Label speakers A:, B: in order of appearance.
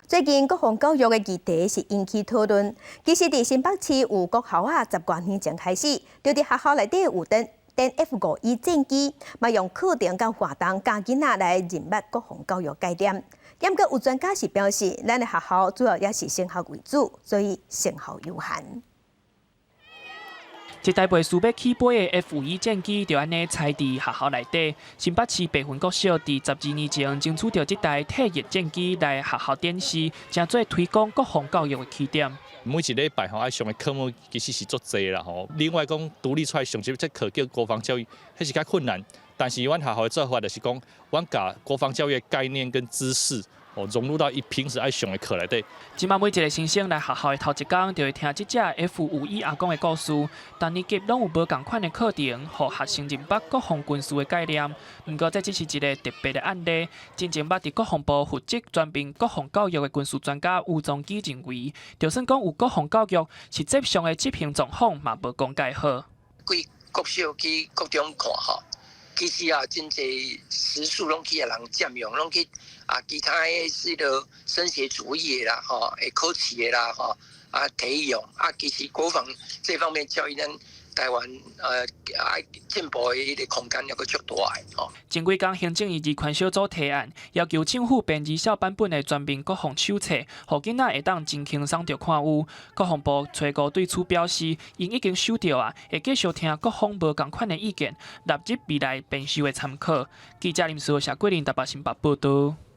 A: 最近國防教育的議題是引起討論。其實，佇新北市有國校仔十外年前開始，就佇學校內底有展展 F-5E 戰機，嘛用課程佮活動教囡仔來認捌國防教育概念。毋過有專家是表示，咱的學校主要也是升學為主，所以成效有限。
B: 一台袂輸欲起飛的 F-5E 戰機就按呢載佇學校內底。新北市白雲國小佇12年前爭取著這台退役戰機來學校展示，成做推廣國防教育的起點。
C: 每一禮拜吼愛上的科目其實是足濟啦吼。另外講獨立出來上這課叫國防教育，彼是較困難。但是阮學校的做法就是講，阮共國防教育概念跟知識哦融入到伊平時愛上的課內底。
B: 這馬每一个新生來學校的頭一工，就會聽這隻 F-5E 阿公的故事。逐年級攏有無仝款的課程，予學生認捌國防軍事的概念。毋過這只是一个特別的案例。真正捌佇國防部負責全面國防教育的軍事專家吳宗基認為，就算講有國防教育，實際上的執行狀況嘛無講蓋好。
D: 規國小去國中看吼，其實啊，真濟時數攏去予人佔用，攏去啊其他的這個升學主義的啦，吼，會考試的啦，吼，啊體育啊，其實國防這方面教育，咱台灣愛進步的彼个空間猶閣足大的吼。
B: 前幾工行政院議權小組提案，要求政府編二小版本的全民國防手冊，予囡仔會當真輕鬆就看有。國防部初五對此表示，𪜶已經收著啊，會繼續聽各方無仝款的意見，納入未來編修的參考。記者林思豪、謝桂林台北新北報道。